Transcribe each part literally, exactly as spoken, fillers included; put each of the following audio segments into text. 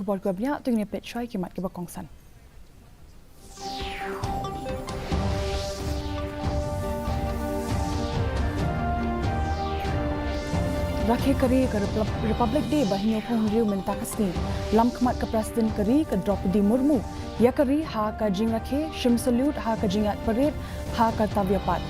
Khubor kiba bniah, to ngin ïa peit shuwa ki mat kiba kongsan. Rakhe ka ri ïa ka Repub-, Republic Day ba hynñiewphew hynriew mynta ka sngi. Lam khmat ka President ka ri ka Droupadi Murmu ïa ka ri ha ka jingrakhe, shim salute ha ka jingïaid parade ha Kartavya Path.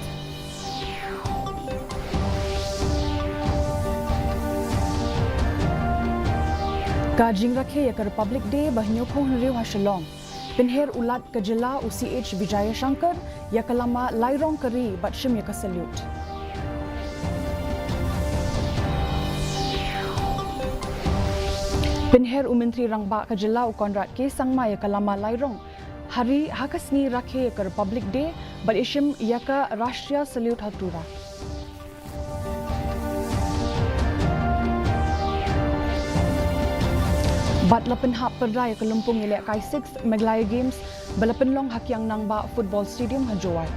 Ka jingrakhe ïa ka Republic Day ba hynñiewphew hynriew ha Shillong. Pynher u Lat ka jylla u C H Vijayashankar ïa ka lama lairong ka ri bad shim ïa ka salute. Pynher u Myntri Rangbah ka jylla u Conrad K Sangma ïa ka lama lairong ha ri ha ka sngi rakhe ïa ka Republic Day bad ïashim ïa ka Rashtriya Salute ha Tura. Bad la pynhap pyrda ïa ka lympung ïalehkai sixth Meghalaya Games ba la pynlong ha Kiang Nangbah Football Stadium ha Jowai.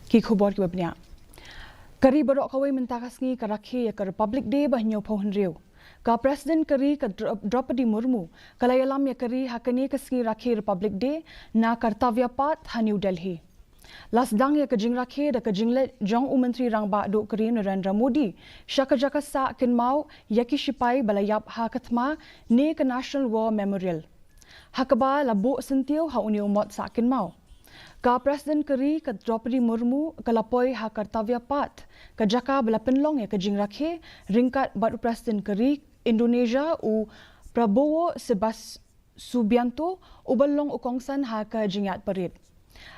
Ki khubor kiba bniah. Ka ri baroh kawei mynta ka sngi ka rakhe ïa ka Republic Day ba hynñiewphew hynriew. Ka President ka ri ka Dra-, Droupadi Murmu ka la ïalam ïa ka ri ha kane ka sngi rakhe Republic Day na Kartavya Path ha New Delhi. La sdang ïa ka jingrakhe da ka jingleit jong u Myntri Rangbah duh ka ri Narendra Modi sha ka jaka sah kynmaw ïa ki shipai ba la ïap ha ka thma ne ka National War Memorial, ha kaba la buh syntiew ha une u mot sah kynmaw. Ka President ka ri ka Droupadi Murmu ka la poi ha Kartavya Path, ka jaka ba la pynlong ïa ka jingrakhe ryngkat bad u President ka ri Indonesia u Prabowo Sebas-, Subianto uba long u kongsan ha ka jingïaid parade.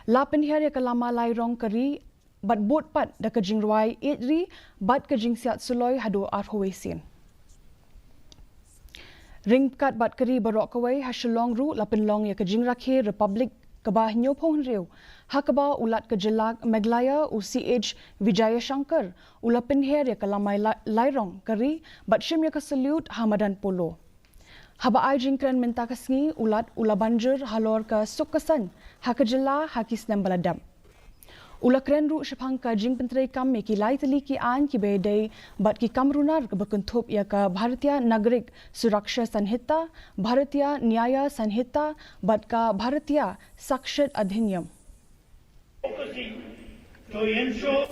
La pynher ïa ka lama lairong ka ri bad bud pat da ka jingrwai ïeid ri bad ka jingsiat suloi haduh arphew wei sien. Ryngkat bad ka ri baroh kawei ha Shillong ruh la pynlong ïa ka jingrakhe Republic kaba hynñiewphew hynriew, ha kaba u Lat ka jylla Meghalaya u C H Vijayashankar u la pynher ïa ka lama lai-, lairong ka ri bad shim ïa ka salute ha madan Polo. Haba ai jingkren mynta ka sngi, u Lat u la ban jur halor ka suk ka saiñ ha ka jylla ha ki snem ba la dep. U la kren ruh shaphang ka jingpyntreikam ïa ki lai tylli ki aiñ kiba ïadei bad ki kam runar kaba kynthup ïa ka Bharatiya Nagarik Suraksha Sanhita, Bharatiya Nyaya Sanhita bad ka Bharatiya Sakshit Adhiniyam. Focusing to ensure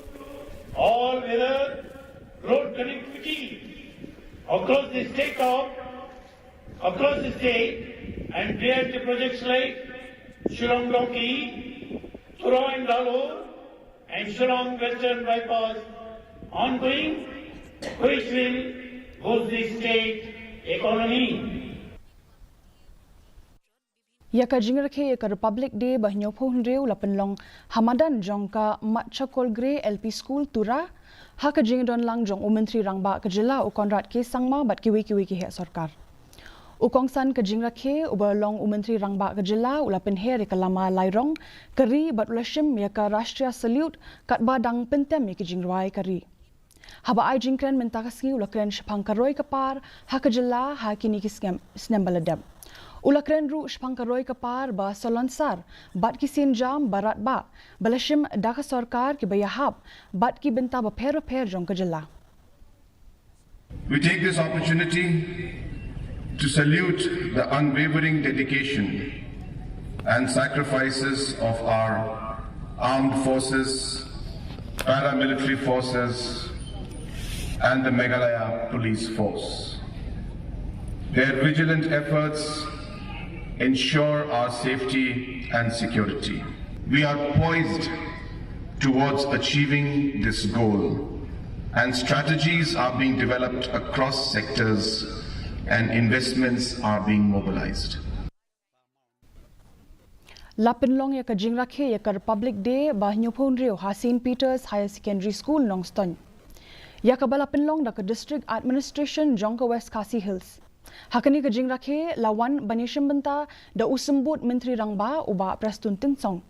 all-weather road connectivity across the state of, across the state and B R T projects like Shillong Dongki, Tura Indalur, and Shillong Western Bypass ongoing, which will boost the state economy. Ïa ka jingrakhe ïa ka Republic Day ba hynñiewphew hynriew la pynlong ha madan jong ka Matchakol Grey L P School Tura, ha ka jingdon lang jong u Myntri Rangbah ka jylla u Conrad K Sangma bad kiwei kiwei ki heh sorkar. U kongsan ka jingrakhe uba long u Myntri Rangbah ka jylla u la pynher ïa ka lama lairong ka ri bad u la shim ïa ka Rashtriya Salute katba dang pyntem ïa ki jingrwai ka ri. Haba ai jingkren mynta ka sngi u la kren shaphang ka roi ka par ha ka jylla ha kine ki snem, snem ba la dep. U la kren ruh shaphang ka roi ka par ba solonsar bad ki sienjam ba radbah ba la shim da ka sorkar kiba ïahap bad ki bynta bapher bapher jong ka jylla. We take this opportunity to salute the unwavering dedication and sacrifices of our armed forces, paramilitary forces, and the Meghalaya Police Force. Their vigilant efforts ensure our safety and security. We are poised towards achieving this goal, and strategies are being developed across sectors and investments are being mobilized. La pynlong ïa ka jingrakhe ïa ka Republic Day ba hynñiewphew hynriew ha Saint Peter's Higher Secondary School Nongstoiñ, ïa kaba la pynlong da ka District Administration jong ka West Khasi Hills. Ha kane ka jingrakhe la wan ban ïashim bynta da u Symbud Myntri Rangbah u Bah Prestone Tynsong,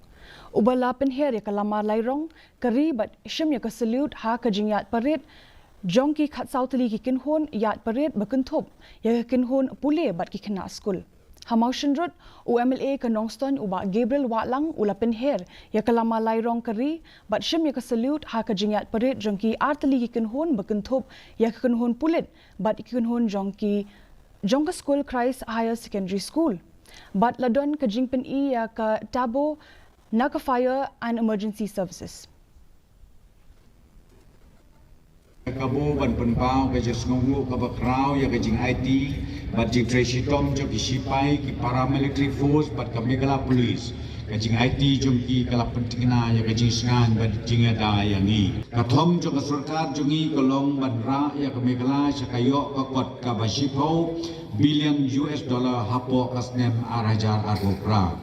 uba la pynher ïa ka lama lairong ka ri bad shim ïa ka salute ha ka jingïaid parade jong ki khatsaw tylli ki kynhun ïaid parade ba kynthup ïa ka kynhun pule bad ki khynnah skul. Ha Mawshynrut, u M L A ka Nongstoiñ u Bah Gabriel Wahlang u la pynher ïa ka lama lairong ka ri bad shim ïa ka salute ha ka jingïaid parade jong ki artylli ki kynhun ba kynthup ïa ka kynhun pulit bad ki kynhun jong ki jong ka skul Christ Higher Secondary School. Bad la don ka jingpyni ïa ka tableau na ka Fire and Emergency Services. Ka bor ban pynpaw ka jingsngewnguh kaba khraw ïa ka jingaiti bad jingtrei shitom jong ki shipai, ki paramilitary force bad ka Meghalaya Police. Ka jingaiti jong ki ka la pyntikna ïa ka jingsngewbha bad jingïada ïa ngi. Ka thong jong ka sorkar jong ngi ka long ban rah ïa ka Meghalaya sha ka ïoh ka kot kaba shiphew billion U S dollar hapoh ka snem ar hajar arphew phra.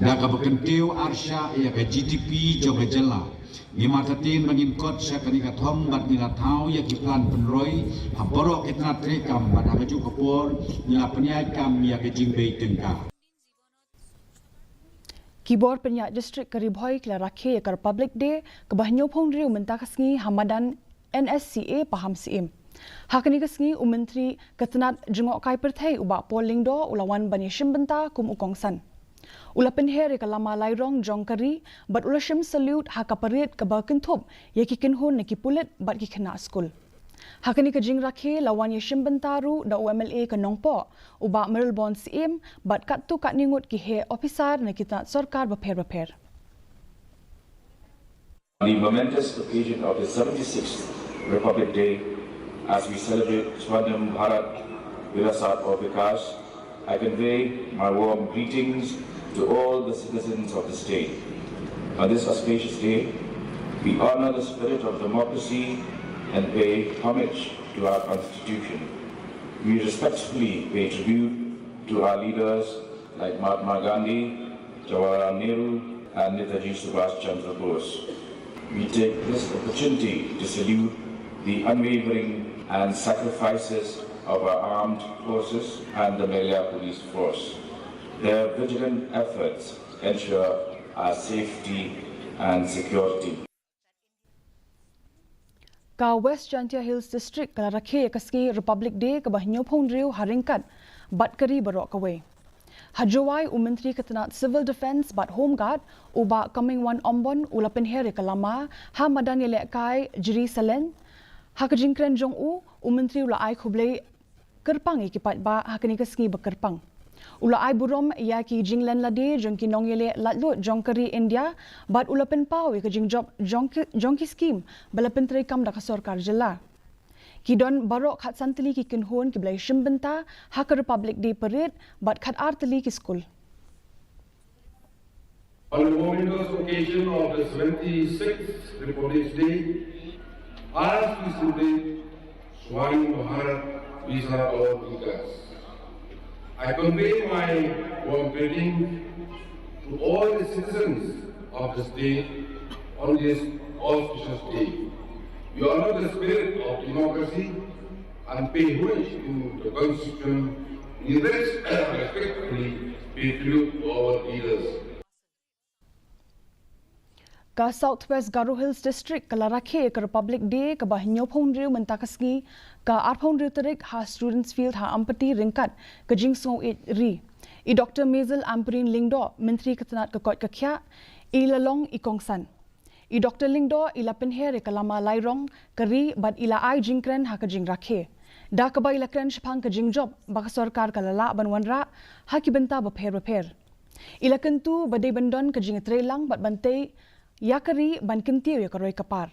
Da kaba kyntiew arshah ïa ka G D P jong ka jylla. Ngi martatien ba ngin kot sha kane ka thong bad ngi la thaw ïa ki plan pynroi ha baroh ki tnat treikam bad ha kajuh ka por ngi la pynïaid kam ïa ka jingbei tyngka. Ki bor pynïaid district ka Ri Bhoi ki la rakhe ïa ka Republic Day kaba hynñiewphew hynriew mynta ka sngi ha madan N S C A Pahamsyiem. Ha kane ka sngi u Myntri ka tnat jngohkai pyrthei u Bah Paul Lyngdoh u la wan ban ïashim bynta kum u kongsan. U la pynher ïa ka lama lairong jong ka ri bad u la shim salute ha ka parade kaba kynthup ïa ki kynhun na ki pulit bad ki khynnah skul. Ha kane ka jingrakhe la wan ïashim bynta ruh da u M L A ka Nongpoh u Bah Mayralborn Syiem bad katto katne ngut ki heh ophisar na ki tnat sorkar bapher bapher. The momentous occasion of the seventy-sixth Republic Day, as we celebrate Swarnim Bharat Virasat or Vikas, I convey my warm greetings to all the citizens of the state. On this auspicious day, we honor the spirit of democracy and pay homage to our Constitution. We respectfully pay tribute to our leaders like Mahatma Gandhi, Jawaharlal Nehru, and Netaji Subhash Chandra Bose. We take this opportunity to salute the unwavering and sacrifices of our armed forces and the Meghalaya Police Force. Their vigilant efforts ensure our safety and security. Ka West Jaintia Hills District ka la rakhe ïa ka sngi Republic Day kaba hynñiewphew hynriew ha ryngkat bad ka ri baroh kawei. Ha Jowai u Myntri ka tnat Civil Defence bad Home Guard u Bah Comingone Ymbon u la pynher ïa ka lama ha madan ïalehkai Jri Salen. Ha ka jingkren jong u, u Myntri u la ai khublei kyrpang ïa ki paidbah ha kane ka sngi ba kyrpang. U la ai burom ïa ki jinglen lade jong ki nongïaleh laitluid jong ka ri India bad u la pynpaw ïa ka jingjop jong ki, jong ki skim ba la pyntreikam da ka sorkar jylla. Ki don baroh khatsan tylli ki kynhun kiba la ïashim bynta ha ka Republic Day Parade bad khatar tylli ki skul. On the momentous occasion of the seventy-sixth Republic Day, as we celebrate Swarnim Bharat Virasat or Vikas, I convey my warm greetings to all the citizens of the state on this auspicious day. We honor the spirit of democracy and pay homage to the Constitution. We res-, respectfully pay tribute to our leaders. Ka South West Garo Hills District ka la rakhe ïa ka Republic Day kaba hynñiewphew hynriew mynta ka sngi, ka arphew hynriew tarik, ha Students Field ha Ampati ryngkat ka jingsngewieit ri. I Doktor Mazel Ampareen Lyngdoh, Myntri ka tnat ka koit ka khiah, i la long i kongsan. I Doktor Lyngdoh i la pynher ïa ka lama lairong ka ri bad i la ai jingkren ha ka jingrakhe, da kaba i la kren shaphang ka jingjop ba ka sorkar ka la lah ban wanrah ha ki bynta bapher bapher. I la kyntu ba dei ban don ka jingtreilang bad ban tei ïa ka ri ban kyntiew ïa ka roi ka par.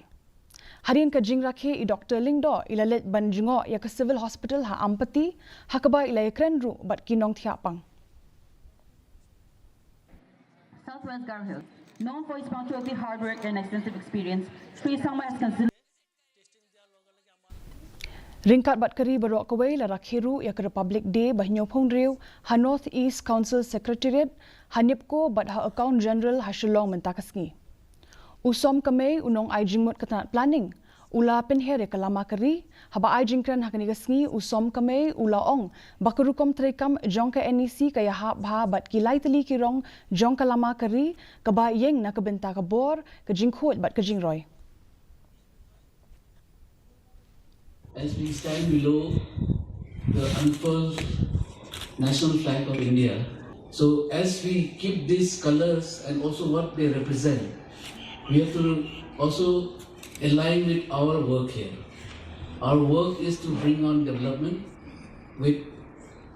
Hadien ka jingrakhe, i Doktor Lyngdoh i la leit ban jngoh ïa ka Civil Hospital ha Ampati, ha kaba i la ïakren ruh bad ki nongthiah pang. Southwest Garo Hills, known for its punctuality, hard work, and extensive experience, Shri Sangma has considered Ryngkat bad ka ri baroh kawei, la rakhe ruh ïa ka Republic Day ba hynñiewphew hynriew ha North East Council Secretariat, ha NEEPCO bad ha Accountant General ha Shillong mynta ka sngi. U Som Kamei, u nongai jingmut ka tnat Planning, u la pynher ïa ka lama ka ri. Haba ai jingkren ha kane ka sngi, u Som Kamei u la ong ba ka rukom treikam jong ka NEC ka ïahap bha bad ki lai tylli ki rong jong ka lama ka ri, kaba ïeng na ka bynta ka bor, ka jingkhuid bad ka jingroi. As we stand below the unfurled national flag of India, So as we keep these colors and also what they represent, we have to also align with our work here. Our work is to bring on development with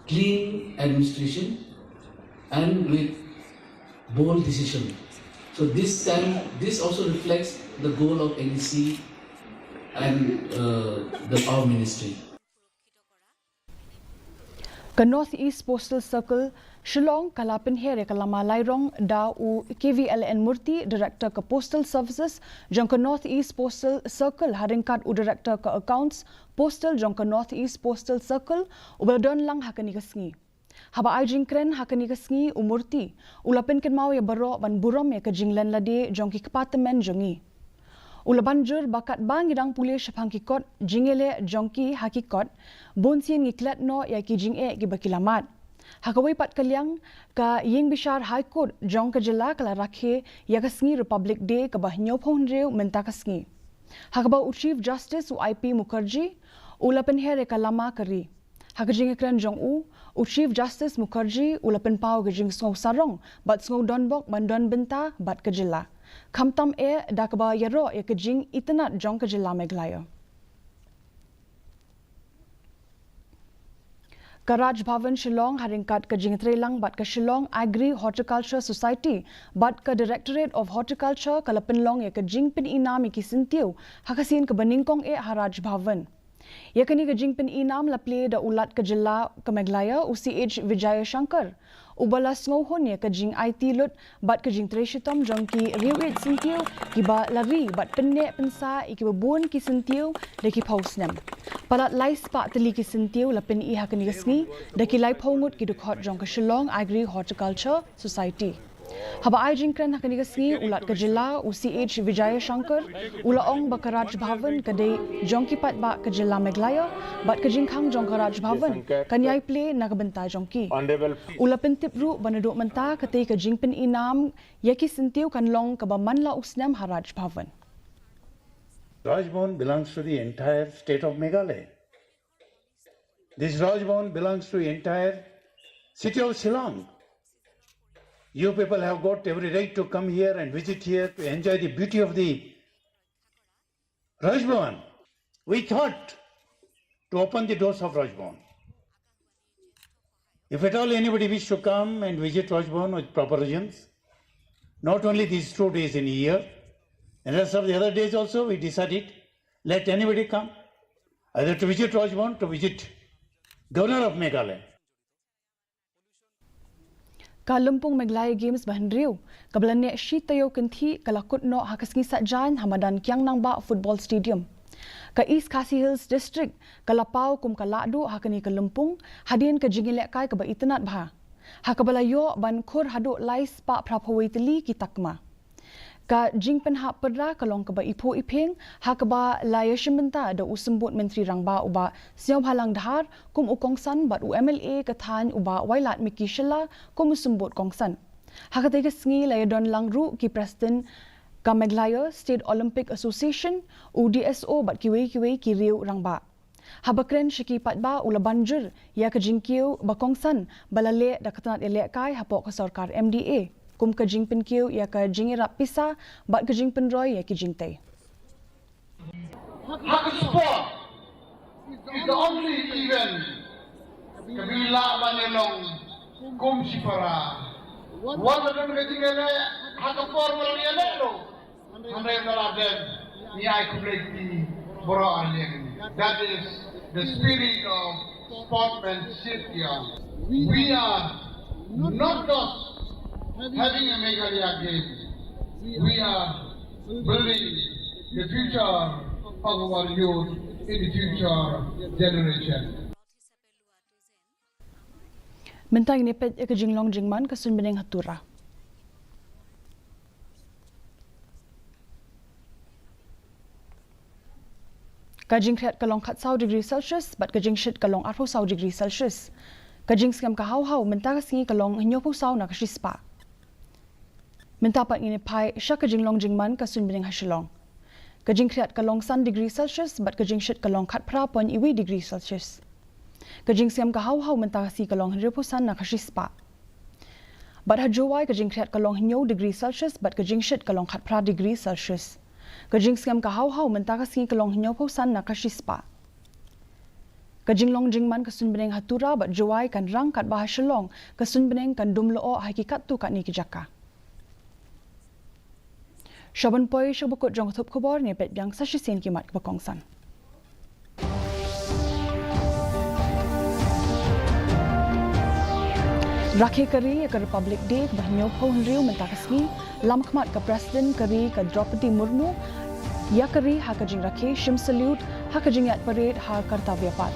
clean administration and with bold decision. So this time, this also reflects the goal of N E C and uh, the Power Ministry. Ka North East Postal Circle Shillong ka la pynher ïa ka lama lairong da u K V L N Murty, Director ka Postal Services jong ka North East Postal Circle, ha ryngkat u Director ka Accounts Postal jong ka North East Postal Circle, uba la don lang ha kane ka sngi. Haba ai jingkren ha kane ka sngi u Murty u la pynkynmaw ïa baroh ban burom ïa ka jinglen lade jong ki kpa tymmen jong ngi. U la ban jur ba katba ngi dang pule shaphang ki kot jingïaleh jong ki ha ki kot, bun sien ngi klet noh ïa ki jingeh kiba ki la mad. Ha kawei pat ka liang, ka ïing bishar High Court jong ka jylla ka la rakhe ïa ka sngi Republic Day kaba hynñiewphew hynriew mynta ka sngi, ha kaba u Chief Justice u I P Mukherjee u la pynher ïa ka lama ka ri. Ha ka jingïakren jong u, u Chief Justice Mukherjee u la pynpaw ka jingsngew sarong bad sngew donbok ban don bynta bad ka jylla, khamtam eh da kaba ïaroh ïa ka jingitynnad jong ka jylla Meghalaya. Ka Raj Bhavan Shillong, ha ryngkat ka jingtreilang bad ka Shillong Agri Horticulture Society bad ka Directorate of Horticulture, ka la pynlong ïa ka jingpyni nam ïa ki syntiew ha ka sien kaba nyngkong eh ha Raj Bhavan. Ïa kane ka jingpyni nam la plie da u Lat ka jylla ka Meghalaya, u C H Vijayashankar, uba la sngewhun ïa ka jingaiti lut bad ka jingtrei shitom jong ki riew ïeit syntiew kiba la ri bad pynneh pynsah ïa kiba bun ki syntiew da ki phew snem. Palat lai spah tylli ki syntiew la pyni ha kane ka sngi da ki laiphew ngut ki dkhot jong ka Shillong Agri Horticulture Society. Haba ai jingkren ha kane ka sngi, u Lat ka jylla, u C H Vijayashankar, u la ong ba ka Raj Bhavan ka dei jong ki paidbah ka jylla Meghalaya bad ka jingkhang jong ka Raj Bhavan kan ïai plie na ka bynta jong ki. U la pyntip ruh ba naduh mynta katei ka jingpyni nam ïa ki syntiew kan long kaba man la u snem ha Raj Bhavan. Raj Bhavan belongs to the entire state of Meghalaya. This Raj Bhavan belongs to the entire city of Shillong. You people have got every right to come here and visit here to enjoy the beauty of the Raj Bhavan. We thought to open the doors of Raj Bhavan. If at all anybody wish to come and visit Raj Bhavan with proper reasons, not only these two days in a year, and rest of the other days also we decided, let anybody come, either to visit Raj Bhavan, to visit Governor of Meghalaya. Ka Lympung Meghalaya Games ba hynriew, kaba la neh shi taïew kynthih, ka la kut noh ha ka sngi Saitjaiñ ha madan Kiang Nangbah Football Stadium. Ka East Khasi Hills District ka la paw kum ka lahduh ha kane ka lympung hadien ka jingïalehkai kaba itynnad bha, ha kaba la ïoh ban khur haduh lai spah phraphew wei tylli ki takma. Ka jingpynhap pyrda ka long kaba iphuh iphieng, ha kaba la ïashim bynta da u Symbud Myntri Rangbah u Bah Sniawbhalang Dhar kum u kongsan bad u M L A ka thaiñ u Bah Wailadmiki Shylla kum u symbud kongsan. Ha katei ka sngi la ïadon lang ruh ki President ka Meghalaya State Olympic Association, u D S O bad kiwei kiwei ki riew rangbah. Haba kren sha ki paidbah, u la ban jur ïa ka jingkiew ba kongsan ba la leh da ka tnat ïalehkai hapoh ka sorkar M D A, kum ka jingpynkiew ïa ka jingïarap pisa bad ka jingpynroi ïa ki jingtei. Ha ka sport is the only event ka ba ngi lah ban ïalong kum shipara. Wat la don ka jingïaleh ha ka por ba la ïaleh ruh, hynrei lada dep, ngi ai khublei ïa ki baroh arliang. That is the spirit of sportsmanship here. We are not just having a Meghalaya Games. We are building the future of our youth in the future generation. Mynta ngin ïa peit ïa ka jinglong jingman ka suiñ bneng ha Tura. Ka jingkhriat ka long khatsaw degree Celsius bad ka jingshit ka long arphew saw degree Celsius. Ka jingsngem ka haw haw mynta ka sngi ka long hynñiewphew saw na ka shispah. Mynta pat ngin ïa phai sha ka jinglong jingman ka suiñ bneng ha Shillong. Ka jingkhriat ka long san degree Celsius bad ka jingshit ka long khatphra point wei degree Celsius. Ka jingsngem ka haw haw mynta ka sngi ka long hynriewphew san na ka shispah. Bad ha Jowai ka jingkhriat ka long hynñiew degree Celsius bad ka jingshit ka long khatphra degree Celsius. Ka jingsngem ka haw haw mynta ka sngi ka long hynñiewphew san na ka shispah. Ka jinglong jingman ka suiñbneng ha Tura bad Jowai kan rang katba ha Shillong ka suiñbneng kan dum lyoh ha ki katto katne ki jaka. Sha ban poi sha kaba kut jong ka thup khubor, ngin peit biang sa shisien ki mat kaba kongsan. Rakhe ka ri ïa ka Republic Day kaba hynñiewphew hynriew mynta ka sngi, lamkhmat ka President ka ri ka Droupadi Murmu ïa ka ri ha ka jingrakhe, shim salute ha ka jingïaid parade ha Kartavya Path.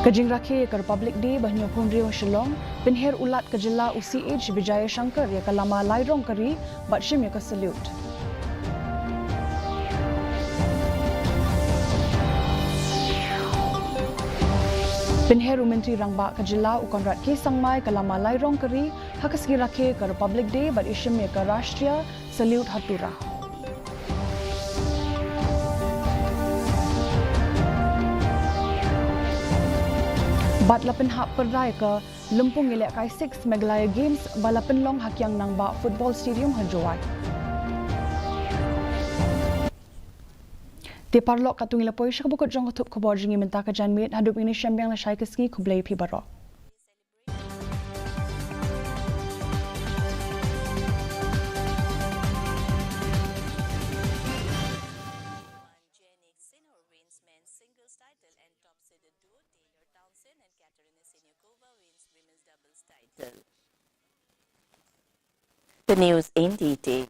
Ka jingrakhe ïa ka Republic Day ba hynñiewphew hynriew ha Shillong, pynher u Lat ka jylla u C H Vijayashankar ïa ka lama lairong ka ri bad shim ïa ka salute. Pynher u Myntri Rangbah ka jylla u Conrad K Sangma ïa ka lama lairong ka ri ha ka sngi rakhe ka Republic Day bad i shim ïa ka Rashtriya Salute ha Tura. Bad la pynhap pyrda ïa ka lympung ïalehkai six Meghalaya Games ba la pynlong ha Kiang Nangbah Football Stadium ha Jowai. Te paralok, katto ngi la poi sha kaba kut jong ka thup khubor jong ngi mynta ka janmiet, haduh ngin ïashem biang lashai ka sngi, khublei phi baroh. Jenny Xeno wins men's singles title and top seeded duo Taylor Townsend and Katerina Siniakova wins women's doubles title. The news in detail.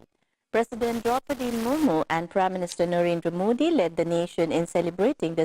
President Droupadi Murmu and Prime Minister Narendra Modi led the nation in celebrating the